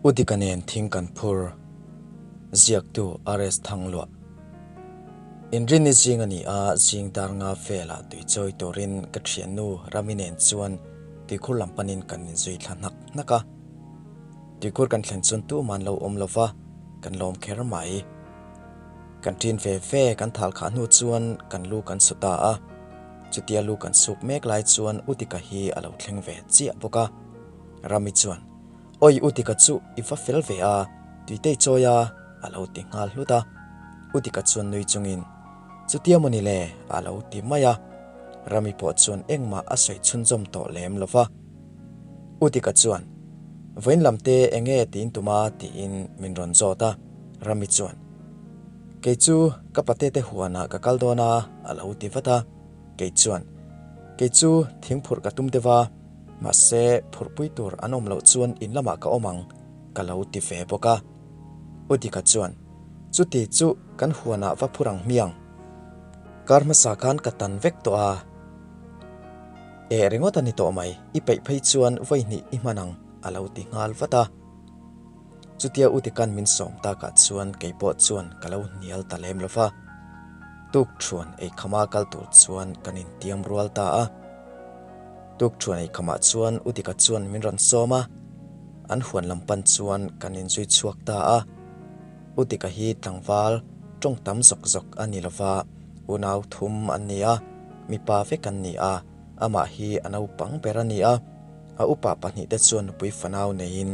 U Dika nen thing kan phur, ziaktu RS Thangluah. Inrinni zing a ni a, zing dar nga velah tui chawi turin ka thiannu Rami nen chuan tuikhur lam panin kan inzui thla hnak hnak a. Tuikhur kan thlen chuan tuman lo awm lova, kan lawm kher mai. Kan ṭin ve ve kan thal khah hnu chuan kan lu kan su ta a, chutia lu kan suk mek lai chuan U Dika hi a lo thleng ve chiah bawk a. Rami chuan, Awi U Dika chu i va fel ve a, tuitei chawi a, a lo ti nghal hlut a. U Dika chuan nui chungin, Chutia maw ni le? a lo ti mai a. Rami pawh chuan engmah a sawi chhunzawm tawh lem lo va. U Dika chuan, Vawiin lam te enge tiin tum a? tiin min rawn zawt a. Rami chuan, Kei chu ka pate te huanah ka kal dawn a, a lo ti vat a. Kei chuan, Kei chu thingphurh ka tum deuh a, mahse phurhpui tur an awm loh chuan in lamah ka awm ang, ka lo ti ve bawk a. U Dika chuan, Chuti chu kan huanah va phur ang hmiang. Kar hmasa khan ka tan vek tawh a. Eh ringawt a ni tawh mai, i peih phei chuan vawi hnih i hman ang, a lo ti nghal vat a. Chutia U Dika'n min sawm takah chuan kei pawh chuan ka lo hnial ta lem lo va. Tuk thuan ei khama kal tur chuan kan intiam rual ta a. Tuk thuan ei khamah chuan U Dika chuan min rawn sawm a, an huan lam pan chuan kan inzui chhuak ta a. U Dika hi tlangval tawng tam zawk zawk a ni lo va, unau thum an ni a, mipa vek an ni a, amah hi a naupang ber a ni a. A upa pahnihte chuan nupui fanau neiin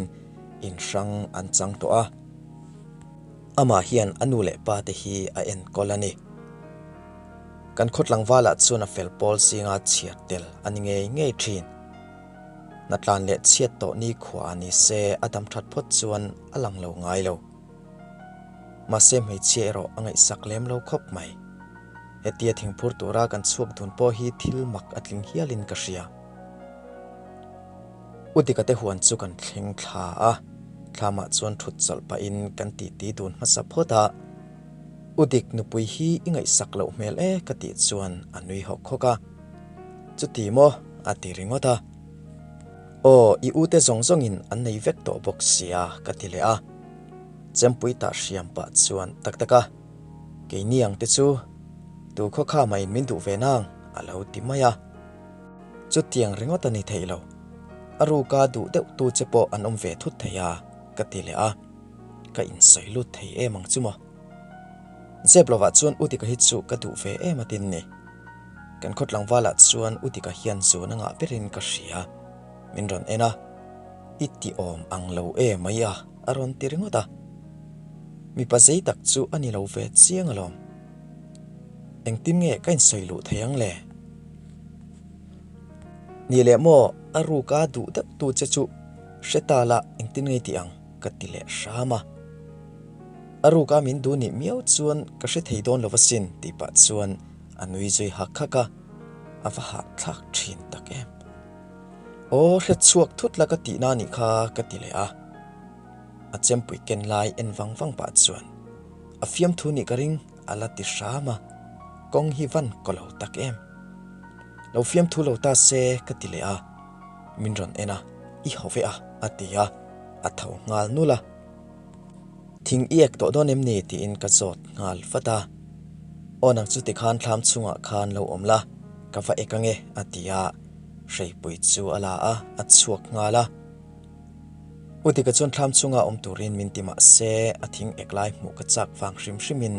in hrang an chang tawh a. Amah hian a nu leh pa te hi a enkawl a ni. Kan khaw tlangvalah chuan a fel pawl zinga chhiar tel a ni ngei ngei thin. Hnatlan leh chhiat tawh nikhua a ni se a dam that phawt chuan a lang lo ngai lo. Mahse hmeichhia erawh a ngaihsak lem lo khawp mai. Hetia thingphur tura kan chhuak dun pawh hi thil mak a tling hialin ka hria. U Dika te huan chu kan thleng thla a, thlamah chuan thut chawlh pahin kan titi dun hmasa phawt a. U Dik nupui hi i ngaihsak loh hmel e ka tih chuan a nui hawk hawk a. Chuti maw? a ti ringawt a. Aw, i u te zawng zawngin an nei vek tawh bawk sia ka ti leh a. Chempui tah hriam pah chuan tak tak a, Keini ang te chu tu khaw kha mah in min duh ve nang a lo ti mai a. Chutiang ringawt a ni thei lo. A ruka duh deuh tu che pawh an awm ve thut thei a, ka ti leh a. Ka insawi lut thei em ang chu maw? Zep lovah chuan U Dika hi chu ka duh ve em atin ni. Kan khaw tlangvalah chuan U Dika hian zun a ngah berin ka hria. Min rawn en a, I ti awm ang lo e mai a, a rawn ti ringawt a. Mipa zei tak chu a ni lo ve chiang alawm. Engtin nge ka insawi luh thei ang le? Ni leh maw, a ruka duh deuh tu che chu hre ta la engtin nge tih ang ka ti leh hram a. A ruka min duh nih miau chuan ka hre thei dawn lo asin tih pah chuan a nui zui hak hak a, a va hahthlak thin tak em. Aw hre chhuak thut la ka tihna anih kha ka ti leh a. A chempui ken lai en vang vang pah chuan a fiamthu nih ka ring a la ti hram a, kawng hi van kaw lo tak em. Lo fiamthu lo ta se ka ti leh a, min rawn en a, i haw ve a a ti a, a tho nghal nul a. Thing i ek tawh dawn em ni tiin ka zawt nghal vat a, aw nang chu tikhan thlam chhungah khan lo awm la, ka va ek ange a ti a, hreipui chu a la a, a chhuak nghal a. U Dika chuan thlam chunga awm turin min ti mah se, a thing ek lai hmuh ka chak vang hrim hrimin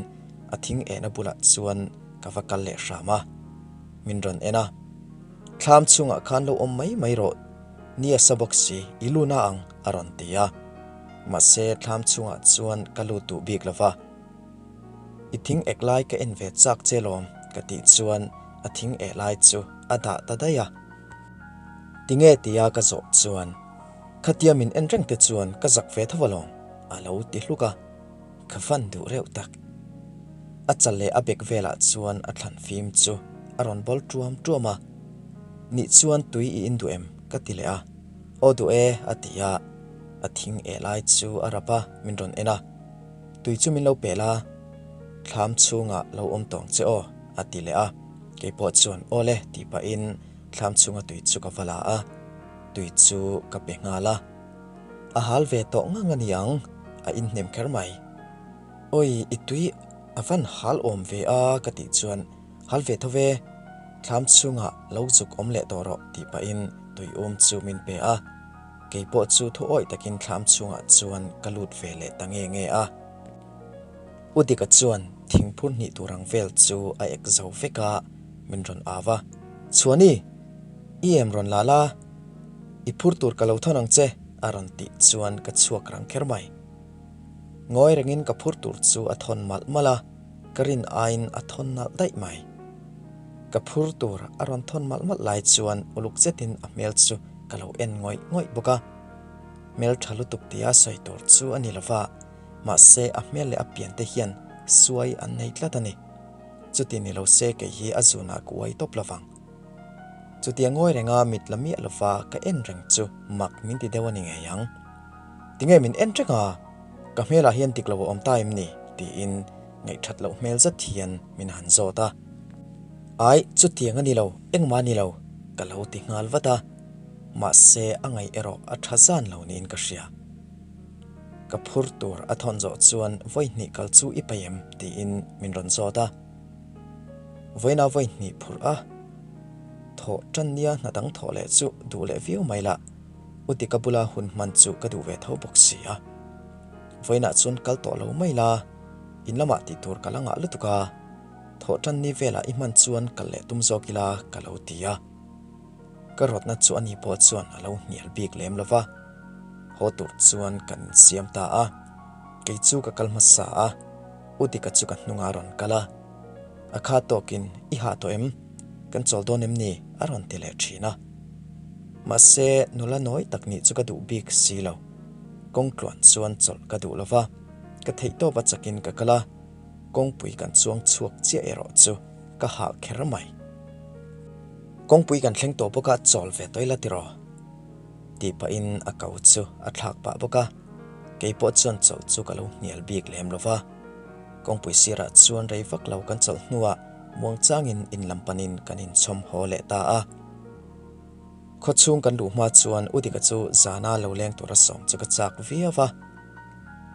a thing ehna bulah chuan ka va kal leh hram a. Min rawn en a, Thlam chungah khan lo awm mai mai rawh, ni a sa bawk si, i lu na ang, a rawn ti a. Mahse, thlam chungah chuan ka lut duh bik lo va. I thing ek lai ka en ve chak che lawm, ka tih chuan a thing eh lai chu a dah ta daih a. Tinge tia ka zawh chuan, Khatia min en reng te chuan ka zak ve tho alawm, a lo ti hluk a, ka fan duh reuh tak. A chal leh a bek velah chuan a thlan fim chu a rawn bawl tuam tuam a, Nih chuan tui i in duh em? ka ti leh a, Aw duh e, a ti a, a thing eh lai chu a rap a, min rawn en a, Tui chu min lo pe la, thlam chhungah lo awm tawng che aw, a ti leh a, keipawh chuan Aw le tih pahin, Thlam chhunga tui chu ka va la a, tui chu ka pe nghal a. A hal ve tawh ngang a ni ang, a inhnem kher mai. Awi, i tui a van hal awm ve a ka tih chuan hal ve tho ve, thlam chhungah lo zuk awm leh tawh rawh tih pahin tui um chu min pe a. Kei pawh chu thu awih takin thlam chhungah chuan ka lut ve leh ta nge nge a. U Dika chuan thingphur hnih tur ang vel chu a ek zo vek a, min rawn au a, Chhuani, i em rawn la la, i phur tur ka lo thawn ang che a rawn tih chuan ka chhuak rang kher mai. Ngawi rengin ka phur tur chu a thawn malh malh a, ka rin aiin a thawn nalh daih mai. Ka phur tur a rawn thawn malh malh lai chuan uluk zetin a hmel chu ka lo en ngawih ngawih bawk a. Hmel tha lutuk tia sawi tur chu a ni lova, mahse a hmel leh a pian te hian suai an nei tlat a ni. Chuti ni lo se kei hi a zunah ka uai tawp lovang. Chutia ngawi renga mit la miah lova ka en reng chu mak min ti deuh a ni ngei ang. Tinge min en reng a? Ka hmelah hian dik lo a awm ta em ni? tiin ngaihthat loh hmel zet hian min han zawt a. Ai, chutiang a ni lo, engmah a ni lo, ka lo ti nghal vat a. Mahse, a ngaih erawh a tha zan lo niin ka hria. Ka phur tur a thawn zawh chuan vawi hnih kal chu i paih em? tiin min rawn zawt a. Vawiina vawi hnih phurh a, thawh tan nia hna dang thawh leh chu duh leh viau mai lah. U Dika bula hun hman chu ka duh ve tho bawk si a. Vawiinah chuan kal tawh lo mai la, in lamah tih tur ka la ngah lutuk a, thawh tan ni velah i hman chuan kal leh tum zawk ila ka lo ti a. Ka rawtna chu ani pawh chuan a lo hnial bik lem lo va, haw tur chuan kan insiam ta a. Kei chu ka kal hmasa a, U Dika chu ka hnungah a rawn kal a. A kha tawkin, I hah tawh em? Kan chawl dawn em ni? a rawn ti leh thin a. Mahse, nula nawi tak nih chu ka duh bik si lo. Kawng tluan chuan chawlh ka duh lo va, ka theihtawp a chakin ka kal a, kawngpui kan chuang chhuak chiah erawh chu ka hah kher mai. Kawngpui kan thleng tawh bawk a, chawl ve tawh ila tiraw? Tih pahin a ko chu a thlak pah bawk a, kei pawh chuan chawlh chu ka lo hnial bik lem lo va. Kawngpui sirah chuan rei vak lo kan chawlh hnuah muangchangin in lam panin kan inchhawm haw leh ta a. Khawchhung kan luh hma chuan U Dika chu zana lo leng tura sawm chu ka chak viau a.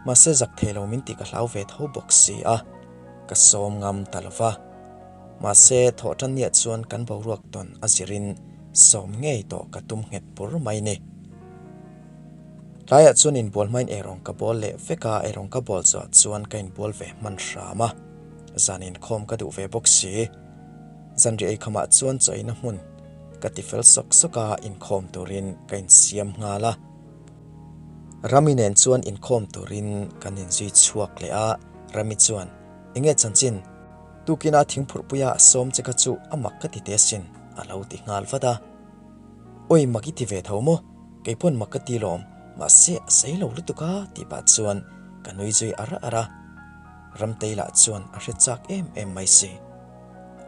Mahse zak thei lo min tih ka hlau ve tho bawk si a, ka sawm ngam ta lo va. Mahse thawh tan niah chuan kan boruak tawn a zirin sawm ngei tawh ka tum nghet bur mai ni. Tlaiah chuan inbual hmain eirawng ka bawl leh vek a, eirawng ka bawl zawh chuan ka inbual ve hman hram a, zan inkhawm ka duh ve bawk si. Zanriah eikhamah chuan chaw eina hmun ka ti fel sawk sawk a, inkhawm turin ka insiam nghal a. Rami nen chuan inkhawm turin kan inzui chhuak leh a, Rami chuan, Enge chanchin? Tukina thingphurhpuia a sawm che kha chu a mak ka ti teh asin, a lo ti nghal vat a. Awi mak i ti ve tho maw? Kei pawn mak ka ti lawm, mahse a sei lo lutuk a tih pah chuan ka nui zui ar ar a. Ramtei lah chuan a hre chak em em mai si.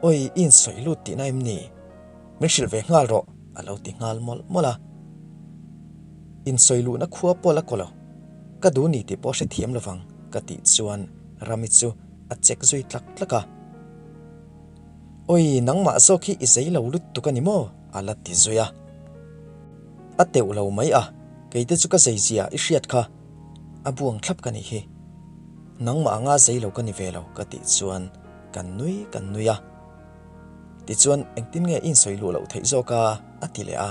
Awi i insawi lut tihna em ni? Min hrilh ve nghal rawh a lo ti nghal mawlh mawlh a. Insawi luhna khua pawh la kaw lo, ka duh ni tih pawh hrethiam lovang ka tih chuan Rami chu a chek zui tlak tlak a. Awi, nangmah zawk hi i zei lo lutuk a ni maw? a la ti zui a. A teuh lo mai a, keite chu ka zei zia i hriat kha. A buang thlap ka nih hi. Nangmah anga zei lo ka ni ve lo ka tih chuan kan nui kan nui a. Tichuan engtin nge i insawi luh loh theih zawk a? a ti leh a.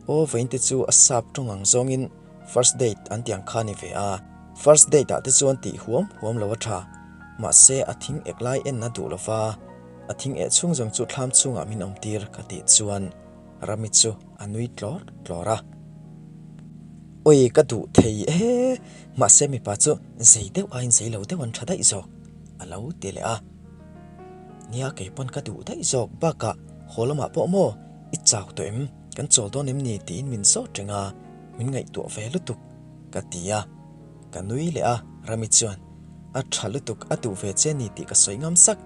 Aw vawiin te chu a sap tawng ang zawngin First date an ti ang kha ni ve a, first date ah te chuan tih huam huam lo a tha. Mahse a thing ek lai en a duh lo va, a thing eh chhung zawng chu thlam chhungah min awm tir ka tih chuan Rami chu a nui tlawr tlawr a. Awi ka duh thei e, mahse mipa chu zei deuh aiin zei lo deuh an tha daih zawk a lo ti leh a. Nia kei pawn ka duh daih zawk bakah haw lamah pawh maw i chau tawh em, kan chawl dawn em ni tiin min zawt reng a. Min ngaihtuah ve lutuk ka ti a, ka nui leh a, Rami chuan a tha lutuk a duh ve che ni tih ka sawi ngam sak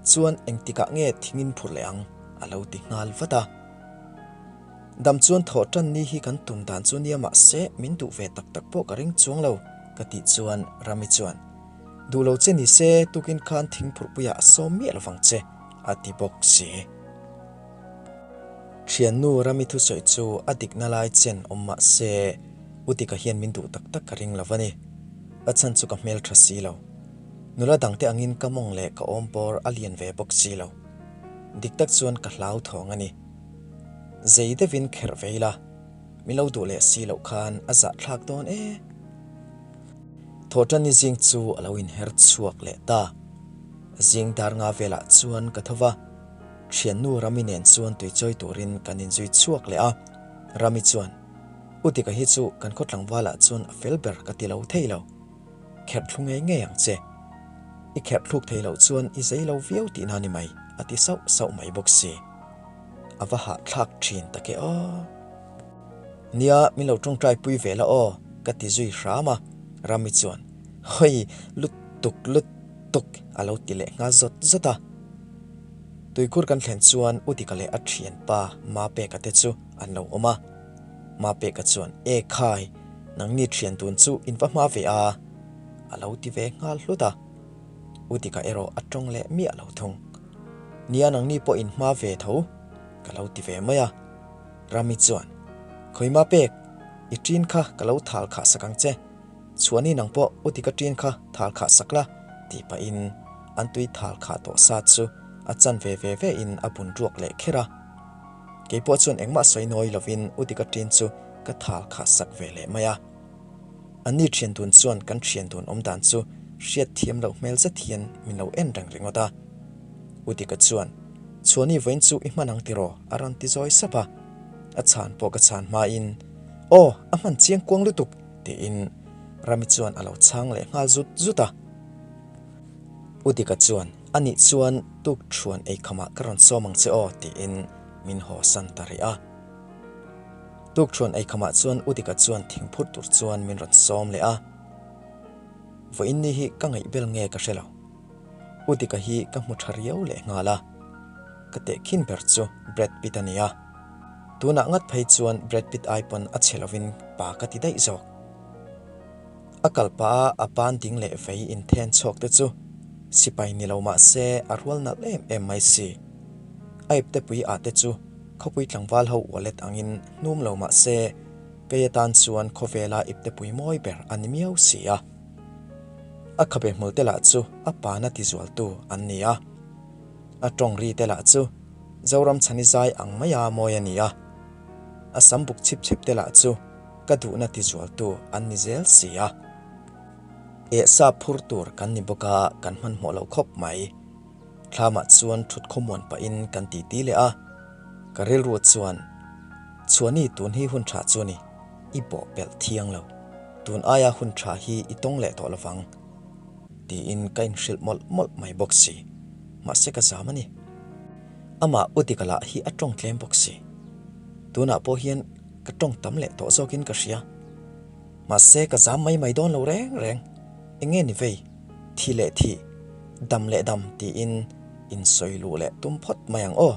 chuan engtikah nge thingin phurh leh ang a lo ti nghal vat a. Dam chuan thawh tan ni hi kan tum dan chu nia mahse min duh ve tak tak pawh ka ring chuang lo ka tih chuan Rami chuan duh lo che ni se tukin khan thing phurhpuiah a sawm miah lovang che a ti bawk si. Thiannu Rami thusawi chu a dikna lai chen awm mah se, Utika hian min duh tak tak ka ring lo a ni. A chhan chu ka hmel tha si lo. Nula dangte angin ka mawng leh ka awm bawr a lian ve bawk si lo. Dik tak chuan ka hlau thawng a ni. Zei deuhin kherh ve ila, min lo duh leh si loh khan a zahthlak dawn e. Thawhṭanni zing chu a lo inher chhuak leh ta. Zing dar nga velah chuan ka tho va, thiannu Rami nen chuan tuichawi turin kan inzui chhuak leh a. Rami chuan, U Dika hi chu kan khaw tlangvalah chuan a fel ber ka ti lo thei lo. Kherh thlu ngei ngei ang che. I kherh thluk thei loh chuan i zei lo viau tihna ni mai, a ti sauh sauh mai bawk si. A va hahthlak thin tak e aw. Nia, min lo tawngtai pui ve la aw, ka ti zui hram a, Rami chuan, Hawi, lutuk lutuk, a lo ti leh nghal zawt zawt a. Tuikhur kan thlen chuan U Dika leh a thianpa Mapeka te chu an lo awm a. Mapeka chuan, E khai, nangni thian tun chu in va hma ve a, a lo ti ve nghal hlut a. U Dika erawh a tawng leh miah lo thung. Nia nangni pawh in hma ve tho, ka lo ti ve mai a. Rami chuan, Khawi Mapek, i ṭin kha ka lo thal khah sak ang che. Chhuani nang pawh U Dika ṭin kha thal khah sak la, tih pahin an tui thal khah tawh sa chu a chan ve ve ve in a bun ruak leh kher a. Kei pawh chuan engmah sawi nawi lovin U Dika ṭin chu ka thal kha sak ve leh mai a. Anni ṭhian dun chuan kan ṭhian dun awm dan chu hriat thiam loh hmel zet hian min lo en reng ringawt a. U Dika chuan, Chhuani vawiin chu i hman ang tiraw? a rawn ti zawi sap a. A chhan pawh ka chhan hmain, Aw, a hman chiang kuang lutuk! tiin Rami chuan a lo chhang leh nghal zut zut a. U Dika chuan, A nih chuan tuk thuan eikhamah ka rawn sawm ang che aw tiin min haw san ta rih a. Tuk thuan eikhamah chuan U Dika chuan thingphur tur chuan min rawn sawm leh a. Vawiin ni hi ka ngaih bel nge ka hre lo. U Dika hi ka hmu tha riau leh nghal a. Ka tehkhin ber chu Brad Pitt a ni a. Tunah ngat phei chuan Brad Pitt ai pawn a chhe lovin pa ka ti daih zawk. A kal pah a a ban ding leh vei inthen chhuak te chu sipai ni lo mah se a rual nalh em em mai si. A ipte pui ah te chu khawpui tlangval ho wallet angin hnum lo mah se kei atan chuan khawvela ipte pui mawi ber a ni miau si a. A khabe hmul te lah chu a pana ti zualtu an ni a. A tawng ri te lah chu Zoram chhani zai ang maia mawi a ni a. A sam buk chhip chhep te lah chu Ka duhna tizualtu an ni zel si a. Ehsa phur tur kan ni bawk a, kan hmanhmawh lo khawp mai. Thlamah chuan thut khawmuan pahin kan titi leh a, ka rilru chuan, Chhuani tun hi hun tha chu ni, i bawh pelh thiang lo. Tun aia hun tha hi i tawng leh tawh lovang. Tiin ka inhrilh mawlh mawlh mai bawk si. Mahse ka zam a ni. Amah U Dika lah hi a tawng tlem bawk si. Tunah pawh hian Ka tawng tam leh tawh zawkin ka hria. Mahse ka zam mai mai dawn lo reng reng. Enge ni vei? Thi leh thi, dam leh dam tiin insawi luh leh tum phawt mai ang aw.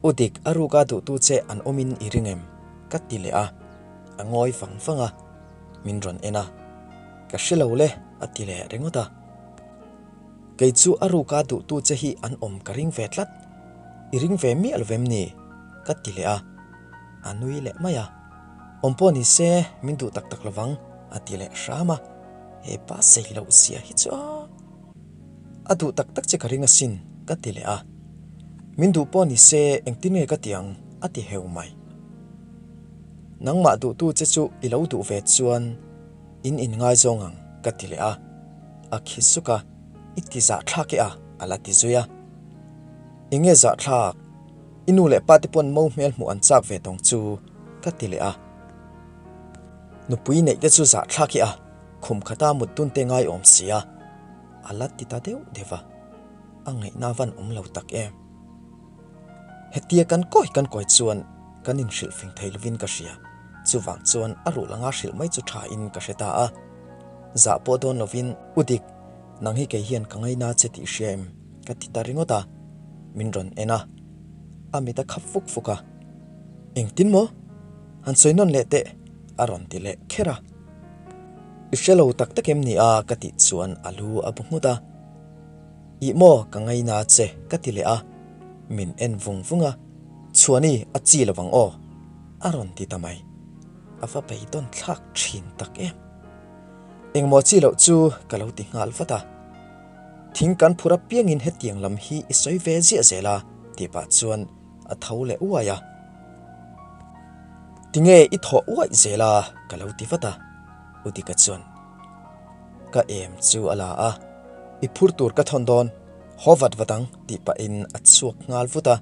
U Dik, a ruka duhtu che an awmin i ring em? Ka ti leh a, a ngawi vang vang a, min rawn en a. Ka hre lo le, a ti leh ringawt a. Kei chu a ruka duhtu che hi an awm ka ring ve tlat. I ring ve miah lo vem ni? Ka ti leh a, a nui leh mai a. Awm pawh ni se min duh tak tak lovang a ti leh hram a, he pa sei loh zia hi chu a a duh tak tak che ka ring asin ka ti leh a. Min duh pawh ni se engtin nge ka ti ang a ti heu mai. Nangmah duhtu che chu i lo duh ve chuan in inngaizawng ang ka ti leh a, a khi suk a, i ti zahthlak e a a la ti zui a. Enge zahthlak? I nu leh pa te pawn mo hmel hmuh an chak ve tawng chu ka ti leh a. Nupui neih te chu zahthlak i a, khum khata mut dun te ngai awm si a, a la ti ta deuh deuh a, a ngaihna van awm lo tak em. Hetia kan kawi kan kawi chuan kan inhrilh fing thei lovin ka hria, chuvang chuan a ruh langa hrilh mai chu tha in ka hre ta a. Zah pawh dawn lovin U Dik, nang hi kei hian ka ngaina che tih hria em? Ka ti ta ringawt a, min rawn en a, a mit a khap fuk fuk a, Engtin maw? Han sawi nawn leh teh, a rawn ti leh kher a. I hre lo tak tak em ni a? ka tih chuan a lu a bu nghut a. Ih maw, ka ngaina che, ka ti leh a, min en vung vung a, Chhuani, a chi lovang aw, a rawn ti ta mai. A va beidawn thlak thin tak em. Engmaw chi loh chu ka lo ti nghal vat a. Thing kan phur apiangin hetiang lam hi i sawi ve ziah zel a tih pah chuan a tho leh uai a. Tinge i thawh uaih zel a ka lo ti vat a, U Dika chuan ka em chu a la a, I phur tur ka thawn dawn, haw vat vat ang tih pahin a chhuak nghal vut a.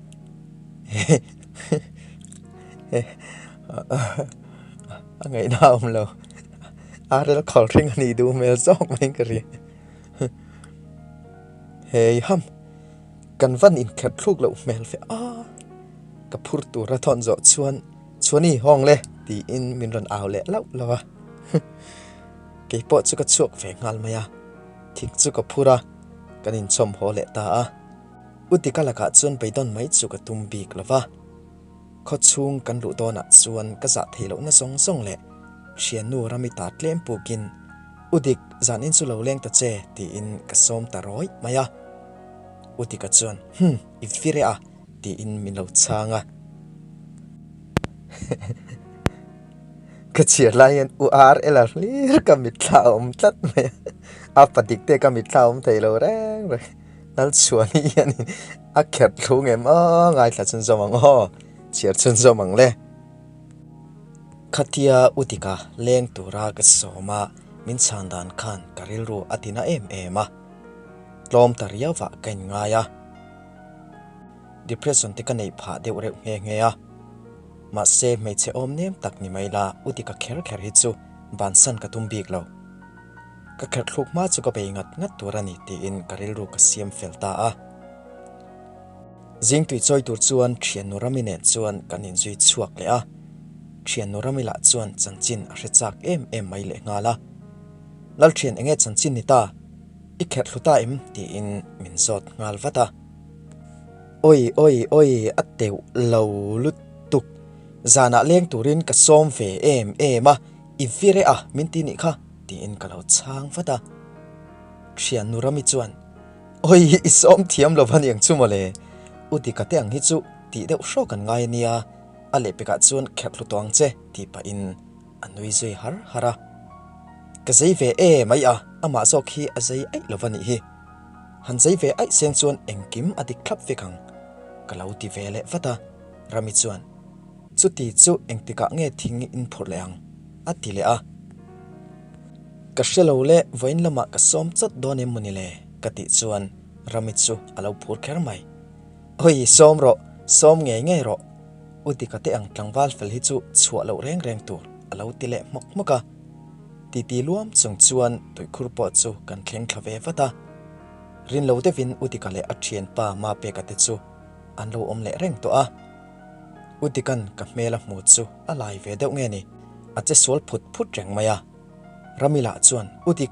A ngaihna a awm lo, a rel khawr hring a nih duh hmel zawk mai ka ri. Hei ham, kan van inkherh thluk loh hmel fe a, ka phur tur a thawn zawh chuan Chhuani hawng le tiin min rawn au leh lauh lauh a. Kei pawh chu ka chhuak ve nghal mai a, thing chu ka phur a, kan inchawm haw leh ta a. U Dika lakah chuan beidawn mai chu ka tum bik lo va. Khaw chhung kan luh dawnah chuan ka zah theih lohna zawng zawng leh thiannu Ramita tlem pukin, U Dik, zanin chu lo leng ta che, tiin ka sawm ta rawih mai a. U Dika chuan, Hum, i vir e a, tiin min lo chhang a. Ka chhiar lai hian U Ar Ela hlir ka mitthla a awm tlat mai a, a pa dik te ka mitthla a awm thei lo reng reng. Lalchhuani hianin a kherh thlu ngem aw ngaithla chhunzawm ang aw, chhiar chhunzawm ang le. Khatia U Dika leng tura ka sawm a, min chhan dan khan ka rilru a tina em em a, tlawm ta riauvah ka inngai a. Depression te ka neih phah deuh reuh nghe nghe a. Mahse hmeichhe awm nem tak ni mai la U Dika kher kher hi chu bansan ka tum bik lo. Ka kherh thluk hma chu ka bei ngat ngat tur a ni tiin ka rilru ka siam fel ta a. Zing tui chawi tur chuan thiannu Rami nen chuan kan inzui chhuak leh a. Thiannu Rami lah chuan chanchin a hre chak em em mai leh nghal a. Lalthian enge chanchin ni ta? I kherh thlu ta em? tiin min zawt nghal vat a. Awi awi awi a teuh lo lutuk. Zanah leng turin ka sawm ve em em a. I vir e a, min ti nih kha, tiin ka lo chhang vat a. Thiannu Rami chuan, Awi, i sawm thiam lo va niang chu mawle, U Dika te ang hi chu tih deuh hrawk an ngai a nia, a lehpekah chuan kherh hlu tawh ang che, tih pahin a nui zui har har a. Ka zei ve e mai a, amah zawk hi a zei aih lo va nih hi. Han zei ve aih seng chuan engkim a dik thlap vek ang, ka lo ti ve leh vat a, Rami chuan, Chuti chu engtikah nge thing in phurh leh ang? a ti leh a. Ka hre lo le, vawiin lamah ka sawm chawt dawn em mawni le? ka tih chuan Rami chu a lo phur kher mai. Awi, sawm rawh, sawm ngei ngei rawh. U Dika te ang tlangval fel hi chu chhuah loh reng reng tur a lo ti leh hmawk hmawk a. Titi luam chung chuan tuikhur pawh chu kan thleng thla ve vat a. Rin lo deuhin U Dika leh a thianpa Mapeka te chu an lo awm leh reng tawh a. U Dikan ka hmel a hmu chu a lai ve deuh nge ni, a che sual phut phut reng mai a. Ramila chuan, U Dik,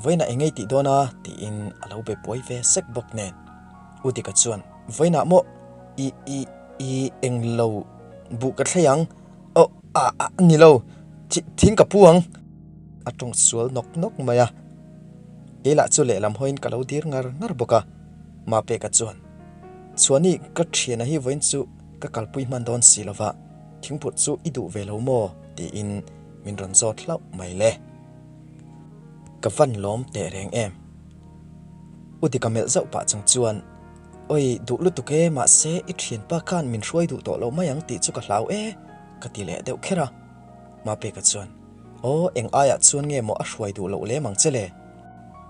vawiinah eng ngei tih dawn a? tiin a lo be buai ve sek bawk nen. U Dika chuan, Vawiinah maw? I, i, i eng lo buh ka thlei ang? Aw, a, a, ni lo, thi, thing ka pu ang. A tawng sual nawk nawk mai a. Keilah chu lehlam hawiin ka lo dir ngar ngar bawk a. Mapeka chuan, Chuani, ka thiana hi vawiin chu ka kalpui hman dawn si lova, thingphurh chu i duh ve lo maw? tiin min rawn zawt hlauh mai le. Ka van lawm teh reng em? U Dika melh zauh pah chung chuan, Awi, duh lutuk e, mahse i thianpa khan min hruai duh tawh lo mai ang tih chu ka hlau e, ka ti leh deuh kher a. Mapeka chuan, Aw, eng aiah chuan nge maw a hruai duh loh lem ang che le?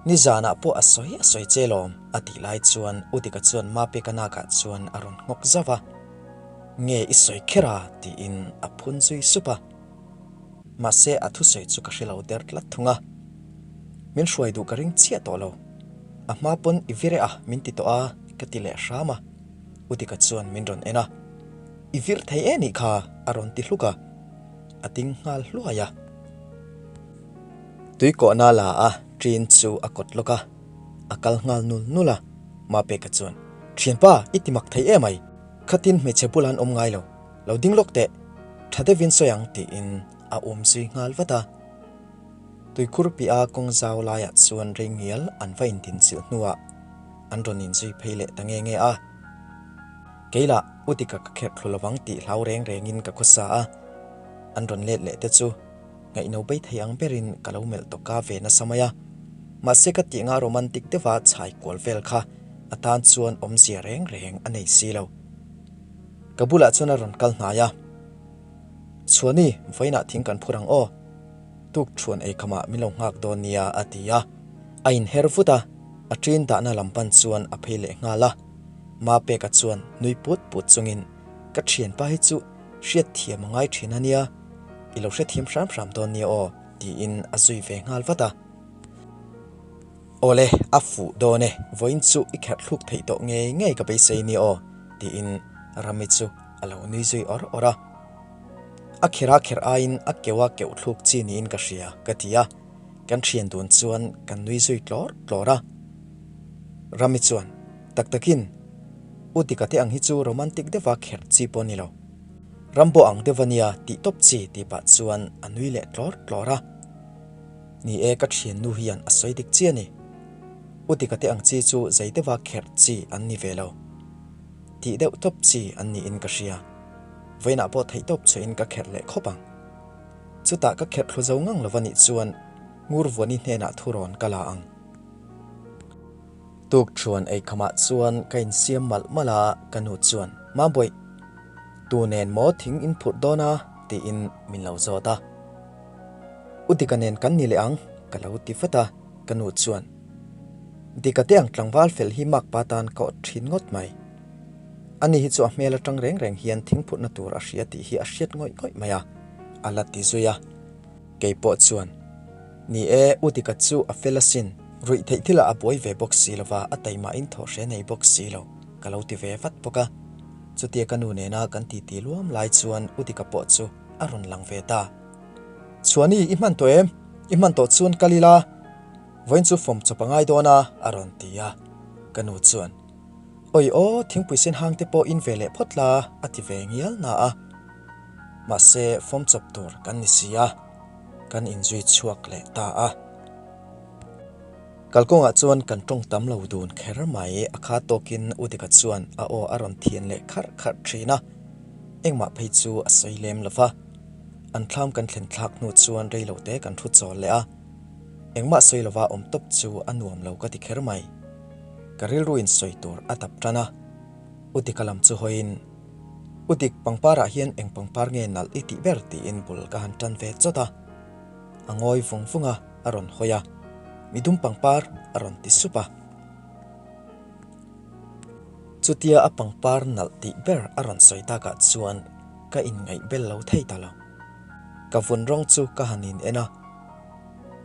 Nizanah pawh a sawi a sawi che lawm, a tih lai chuan U Dika chuan Mapeka nakah chuan a rawn nghawk zauh a. Nge i sawi kher a? tiin a phun zui sup a. Mahse a thusawi chu ka hre lo der tlat thung a. Min hruai duh ka ring chiah tawh lo. A hma pawn i vir e a, min ti tawh a, ka ti leh hram a. U Dika chuan min rawn en a. I vir thei e nih kha, a rawn ti hluk a. A ding nghal hluai a. Tui kawhna la a ṭin chu a kawt lawk a, a kal nghal nul nul a. Mapeka chuan, Ṭhianpa, i ti mak thei em ai? Khatin hmeichhe bulah an awm ngai lo. Lo ding lawk teh, ṭha deuhin sawi ang tiin a awm zui nghal vat a. Tuikhur piah kawng zau laiah chuan rei ngial an va indinchilh hnuah an rawn inzui phei leh ta nge nge a. Keilah, U Dika ka kherh thlu lovang tih hlau reng rengin ka khawsa a. An rawn let leh te chu ngaihno bei thei ang berin ka lo melh tawka ve nasa mai a. Mahse ka tih anga romantic deuha chhai kual vel kha a tan chuan awmzia reng reng a nei si lo. Ka bulah chuan a rawn kal hnai a. Chhuani, vawiinah thing kan phur ang aw. Tuk thuan ei khamah min lo nghak dawn nia a ti a. A inher vut a, a ṭin dahna lam pan chuan a phei leh nghal a. Mapeka chuan nui put put chungin, Ka ṭhianpa hi chu hriat thiam a ngai ṭhin a nia, i lo hrethiam hram hram dawn nia aw, tiin a zui ve nghal vat a. Awle, a fuh dawn e, vawiin chu i kherh thluk theih tawh ngei ngei ka beisei nia aw, tiin Rami chu a lo nui zui awr awr a. A kherh a kherh aiin a keuh a keuh thluk chi niin ka hria, ka ti a. Kan thian dun chuan kan nui zui tlawr tlawr a. Rami chuan, Tak takin, U Dika te ang hi chu romantic deuha kherh chi pawh a ni lo. Rambo ang deuh a nia tih tawp chi tih pah chuan a nui leh tlawr tlawr a. Ni e, ka thiannu hian a sawi dik chi a ni. U Dika te ang chi chu zei deuha kherh chi an ni ve lo. Tih deuh tawp chi an niin ka hria. Vawiinah pawh theih tawp chhuahin ka kherh leh khawp ang. Chutah ka kherh thlu zo ngang lo va nih chuan Ngurvuani hnenah thu rawn ka la ang. Tuk thuan ei khamah chuan ka insiam malh malh a, ka nu chuan, Mambawih, tu nen maw thing in phurh dawn a? tiin min lo zawt a. U Dika nen kan ni leh ang, ka lo ti vat a, ka nu chuan, Dika te ang tlangval fel hi makpa tan ka awt thin ngawt mai. Ani hi chu a hmel atang reng reng hian thingphurhna tur a hria tih hi a hriat ngawih ngawih mai a, a la ti zui a. Kei pawh chuan, Ni e, U Dika chu a fel asin, ruih theih thilah a buai ve bawk si lova, a taimahin thaw hre nei bawk si lo, ka lo ti ve vat bawk a. Chutia ka nu nena kan titi luam lai chuan U Dika pawh chu a rawn lang ve ta. Chhuani, i hman tawh em? I hman tawh chuan kal ila, vawiin chu fawm chawp a ngai dawn a, a rawn ti a. Ka nu chuan, Awi aw, thingpui sen hang te pawh in ve leh phawt la, a ti ve ngial na a. Mahse, fawm chawp tur kan ni si a, kan inzui chhuak leh ta a. Kalkawngah chuan kan tawng tam lo dun kher mai, a kha tawkin U Dika chuan a aw a rawn thian leh kharh kharh thin a, engmah phei chu a sawi lem lo va. An thlam kan thlen thlak hnu chuan rei lo te kan thu chawl leh a, engmah sawi lova awm tawp chu a nuam lo ka ti kher mai. Ka rilruin sawi tur a dap tan a, U Dika lam chu hawiin, U Dik, pangparah hian eng pangpar nge nalh i tih ber? tiin bul ka han tan ve chawt a. A ngawi vung vung a, a rawn hawi a, Midum pangpar a rawn ti sup a. Chutia a pangpar nalh tih ber a rawn sawi takah chuan ka inngaih bel lo thei ta lo. Ka vun rawng chu ka han in en a,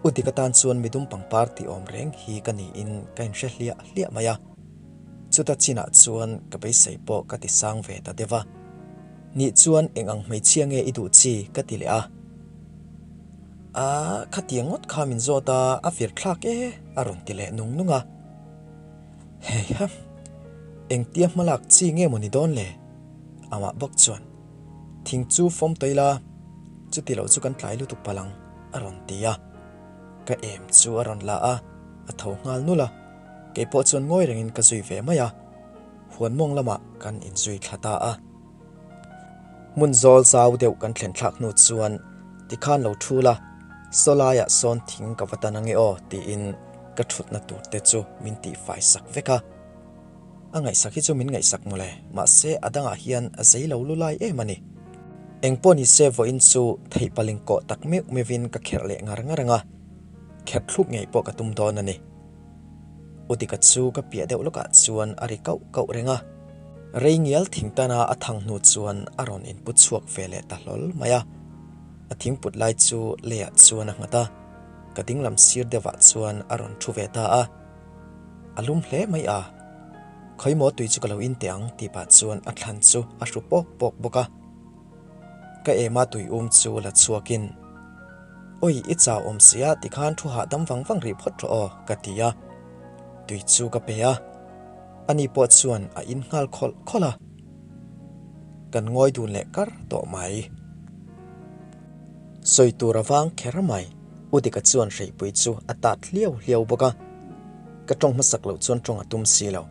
U Dik atan chuan midum pangpar tih awm reng hi ka niin ka inhre hliah hliah mai a. Chuta chinah chuan ka beisei pawh ka ti sang ve ta deuh a. Nih chuan eng ang hmeichhia nge i duh chi ka ti leh a. A, khatiang ngawt kha min zawt a, a vir thlak e a rawn ti leh nung nung a. Heiha, engtia hmalak chi nge maw ni dawn le? Amah bawk chuan, Thing chu fawm tawh ila, chuti loh chu kan tlai lutuk palh ang, a rawn ti a. Ka em chu a rawn la a, a tho nghal nulh a. Kei pawh chuan ngawi rengin ka zui ve mai a, huan mawng lamah kan inzui thla ta a. Hmun zawl zau deuh kan thlen thlak hnu chuan tikhan lo thu la, saw laiah sawn thing ka va tan ange aw tiin ka thutna tur te chu min tihfai sak vek a. A ngaihsak hi chu min ngaihsak mawle, mahse a dangah hian a zei lo lu lai em a ni. Engpawh ni se vawiin chu theihpaling kawh tak meuh meuhin ka kherh leh ngar ngar ang a, kherh thluk ngei pawh ka tum dawn a ni. U Dika chu ka piah deuh lawkah chuan a ri kauh kauh reng a, rei ngial thing tana a thang hnu chuan a rawn input chhuak ve leh ta hlawl mai a. A thingput lai chu leiah chuan a nghat a, ka dinglam sir deuhah chuan a rawn thu ve ta a. A lum hle mai a, Khawimaw tui chu ka lo in teh ang tih pah chuan a thlan chu a hru pawk pawk bawk a. Ka ema tui um chu la chhuakin, Awi, i chau awm sia tikhan thu hahdam vang vang rih phawt rawh aw, ka ti a. Tui chu ka pe a, ani pawh chuan a in nghal khawlh khawlh a. Kan ngawi dun leh kar tawh mai. Sawi tur a vang kher mai. U Dika chuan hreipui chu a tat hliau hliau bawk a. Ka tawng hmasak loh chuan tawng a tum si lo.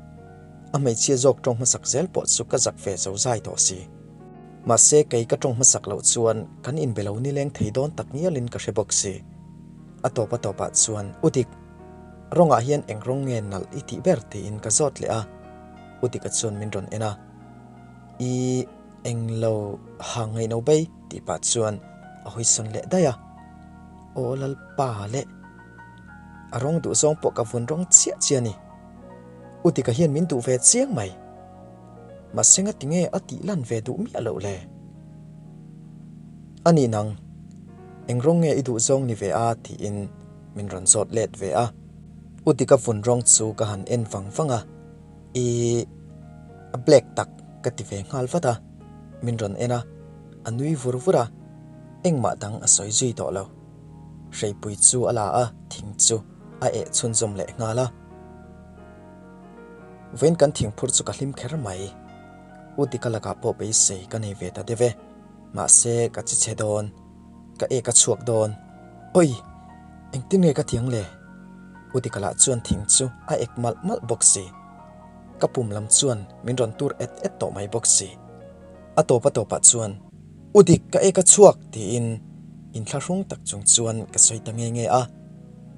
A hmeichhia zawk tawng hmasak zel pawh chu ka zak ve zo zai tawh si. Mahse kei ka tawng hmasak loh chuan kan inbe lo nileng thei dawn tak ngialin ka hre bawk si. A tawp a tawpah chuan, U Dik, rawngah hian eng rawng nge nalh i tih ber tiin ka zawt leh a. U Dika chuan min rawn en a, I eng lo ha ngaihno bei tih pah chuan a hawisawn leh daih a. Aw Lalpa leh! A rawng duh zawng pawh ka vun rawng chiah chiah a ni. U Dika hian min duh ve chiang mai. Mahse nga tinge a tih lan ve duh miah loh le? A nih nang, eng rawng nge i duh zawng ni ve a? tiin min rawn zawt let ve a. U Dika vun rawng chu ka han en vang vang a, I a black tak ka ti ve nghal vat a. Min rawn en a, a nui vur vur a, engmah dang a sawi zui tawh lo. Hreipui chu a la a, thing chu a eh chhunzawm leh nghal a. Vawiin kan thingphur chu ka hlim kher mai. U Dika lakah pawh beisei ka nei ve ta deuh e. Mahse ka chi chhe dawn, ka ek a chhuak dawn. Oi! Engtin nge ka ti ang le? U Dika lah chuan thing chu a ek malh malh bawk si. Ka pum lam chuan min rawn tur et et tawh mai bawk si. A tawp a tawpah chuan, U Dik, ka ek a chhuak! tiin inthlahrung tak chung chuan ka sawi ta nge nge a.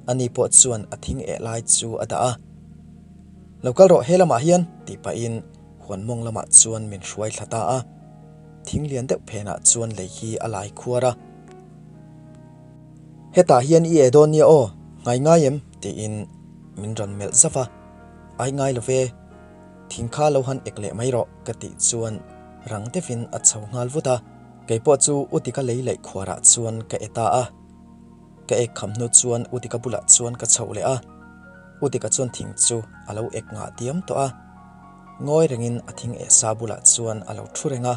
Ani pawh chuan a thing eh lai chu a dah a. Lo kal rawh he lamah hian tih pahin huan mawng lamah chuan min hruai thla ta a. Thing lian deuh phenah chuan lei hi a lai khuar a. Hetah hian i eh dawn nia aw, ngai ngai em? tiin min rawn melh zauh a. Ai ngai lo ve, thing kha lo han ek leh mai rawh ka tih chuan rang deuhin a chho nghal vut a. Keipawh chu u tika lei laih khuarah chuan ka e ta a. Ka ek kham hnu chuan U Dika bulah chuan ka chhoh leh a, U Dika chuan thing chu a lo ek ngah diam tawh a. Ngawi rengin a thing eh sa bulah chuan a lo thu reng a,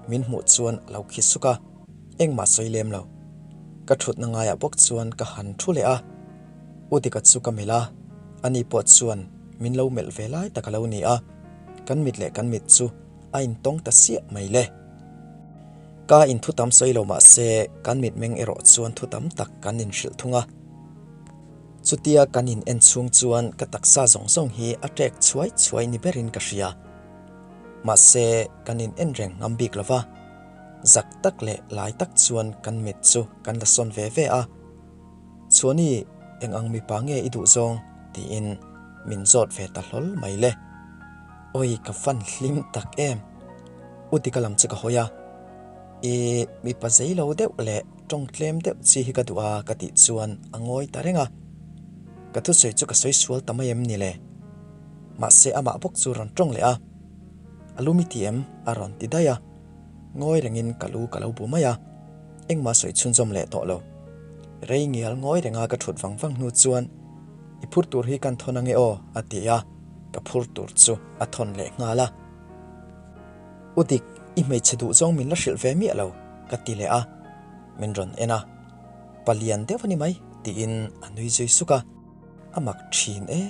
min hmuh chuan a lo khi suk a, engmah sawi lem lo. Ka thutna ngaiah bawk chuan ka han thu leh a, U Dika chu ka melh a, ani pawh chuan min lo melh ve lai tak a lo ni a, kan mit leh kan mit chu a intawng ta siah mai le. Ka in thu tam sawi lo mah se kan mitmeng erawh chuan thu tam tak kan inhrilh thung a. Chutia kan in en chhung chuan ka taksa zawng zawng hi a ṭek chhuai chhuai ni berin ka hria. Mahse kan in en reng ngam bik lo va, zak tak leh lai tak chuan kan mit chu kan la sawn ve ve a. Chhuani, eng ang mipa nge i duh zawng? tiin min zawt ve ta hlawl mai le. Awi ka fan hlim tak em. U tika lam chu ka hawi a, I mipa zei lo deuh leh tawng tlem deuh chi hi ka duh a ka tih chuan a ngawi ta reng a. Ka thusawi chu ka sawi sual ta mai em ni le? Mahse amah bawk chu rawn tawng leh a, A lu mi ti em? a rawn ti daih a. Ngawi rengin ka lu ka lo bu mai a, engmah sawi chhunzawm leh tawh lo. Rei ngial ngawi renga ka thut vang vang hnu chuan, I phur tur hi kan thawn ange aw a ti a, ka phur tur chu a thawn leh nghal a. U Dik, i hmeichhe duh zawng min la hrilh ve miah lo, ka ti leh a, min rawn en a, Palian deuh a ni mai, tiin a nui zui suk a, a mak thin e.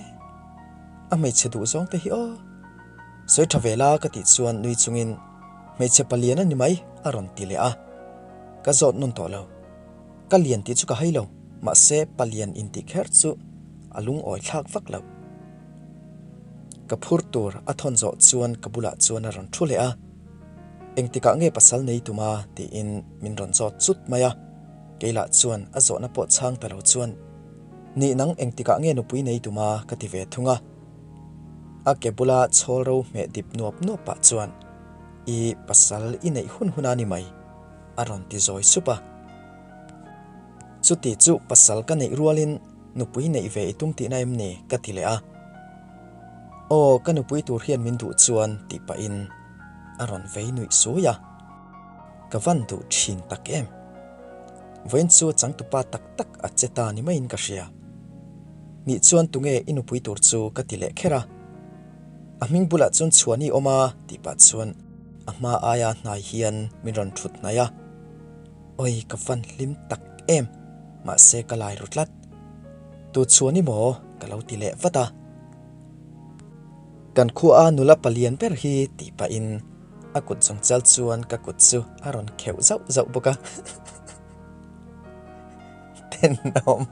A hmeichhe duh zawng te hi aw. Sawi tha ve la ka tih chuan nui chungin, Hmeichhe palian a ni mai, a rawn ti leh a, ka zawt nawn tawh lo. Ka lian tih chu ka hai lo, mahse palian intih kher chu a lungawi thlak vak lo. Ka phur tur a thawn zawh chuan ka bulah chuan a rawn thu leh a, Engtikah nge pasal nei tum a? tiin min rawn zawt chut mai a, keilah chuan a zawhna pawh chhang ta lo chuan, Nih nang engtikah nge nupui nei tum a? ka ti ve thung a. A ke bula chhawl ro hmeh dip nuap nuap pah chuan, I pasal i neih hun hun a ni mai, a rawn ti zawi sup a. Chuti chu pasal ka neih rualin Nupui neih ve i tum tihna em ni? ka ti leh a. Aw, ka nupui tur hian min duh chuan tih pahin a rawn vei nuih sui a. Ka van duh thin tak em? Vawiin chu changtupa tak tak a che ta ni maiin ka hria. Nih chuan tunge i nupui tur chu ka ti leh kher a. A hming bulah chuan chhuan i awm a tih pah chuan a hma aia hnai hian min rawn thut hnaih a. Oi ka fan hlim tak em, mahse ka lai ru tlat. Tu chhuan i maw? Ka lo ti leh vat a. Kan khua a nula palian ber hi tih pahin a kut zawng chal chuan ka kut chu a rawn kheuh zauh zauh bawk a. Tenawm.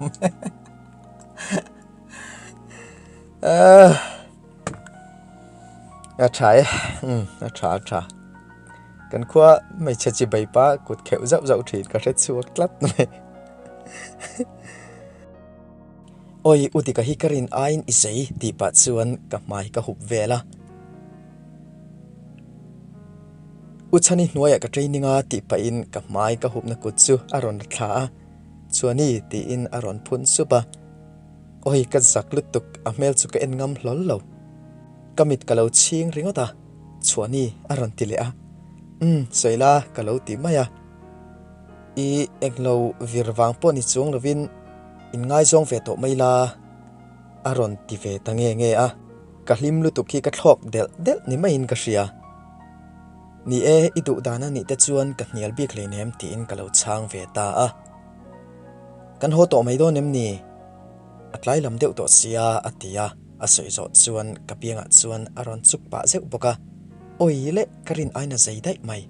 A tha e, a tha a tha. Kan khua hmeichhe chibai pa kut kheuh zauh zauh thin ka hre chhuak tlat mai. Awi u dika hi ka rin aiin i zei tih pah chuan ka hmai ka hup vel a. U chhani hnuaiah ka training a tih pahin ka hmai ka hupna kut chu a rawn la thla a, Chuani tiin a rawn phun sup a. Awi ka zak lutuk a hmel chu ka en ngam hlawl lo. Ka mit ka lo chhing ringawt a, Chhuani a rawn ti leh a. Umm sawi la ka lo ti mai a. I englo vir vang pawh ni chuang lovin in ngaizawng ve tawh mai la a rawn ti ve ta nge nge a. Ka hlim lutuk hi ka thlawk delh delh ni maiin ka hria. Ni e, i duh dan a nih te chuan ka hnial bik hleinem tiin ka lo chhang ve ta a. Kan haw tawh mai dawn em ni? A tlai lam deuh tawh sia a ti a, a sawi zawh chuan ka piangah chuan a rawn chuk pah zeuh bawk a. Awi leh ka rin aina zei daih mai.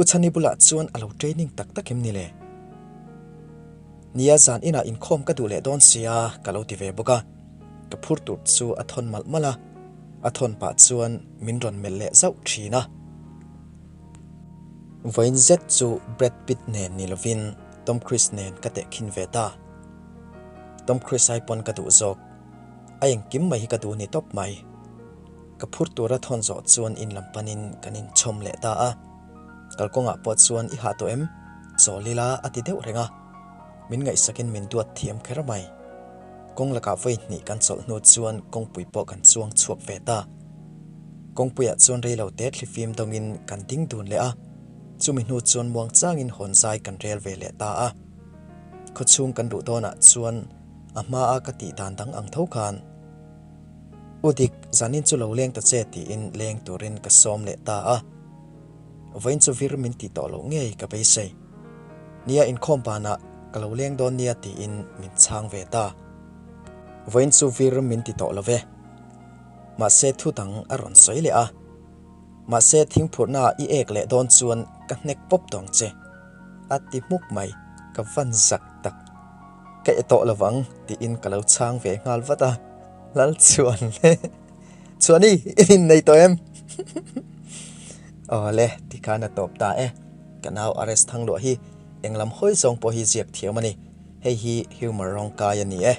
U Chhani bulah chuan a lo training tak tak em ni le? Nia zan inah inkhawm ka duh leh dawn sia ka lo ti ve bawk a, ka phur tur chu a thawn malh malh a, a thawn pah chuan min rawn melh leh zauh thin a. Vawiin zet chu Brad Pitt nen ni lovin Tom Cruise nen ka tehkhin ve ta. Tom Cruise ai pawn ka duh zawk, a engkim mai hi ka duh ni tawp mai. Ka phur tura thawn zawh chuan in lam panin kan inchhawm leh ta a. Kalkawngah pawh chuan i hah tawh em? Chawl ila a ti deuh reng a. Min ngaihsakin min duat thiam kher mai. Kawng lakah vawi hnih kan chawlh hnu chuan kawngpui pawh kan chuang chhuak ve ta. Kawngpuiah chuan reilo te thlifim dawngin kan ding dun leh a, chumi hnu chuan muang changin hawn zai kan rel ve leh ta a. Khawchhung kan luh dawnah chuan a hmaa ka tih dan dang ang tho khan, U Dik, zanin chu lo leng ta che tiin leng turin ka sawm leh ta a. Vawiin chu vir min tih tawh loh ngei ka beisei. Nia inkhawm banah ka lo leng dawn nia tiin min chhang ve ta. Vawiin chu vir min ti tawh lo ve. Mahse thu dang a rawn sawi leh a. Mahse thingphurhna i ek leh dawn chuan ka hnek pawp tawng che. A ti hmuk mai, ka van zak tak. Ka e tawh lovang tiin ka lo chhang ve nghal vat a. Lal chuan le. Chuani i innei tawh em? Awle, tikhan a tawp ta e. Ka nau RS Thangluah hi englam hawi zawng pawh hi ziak thiam a ni. Hei hi humor rawng kai a ni e.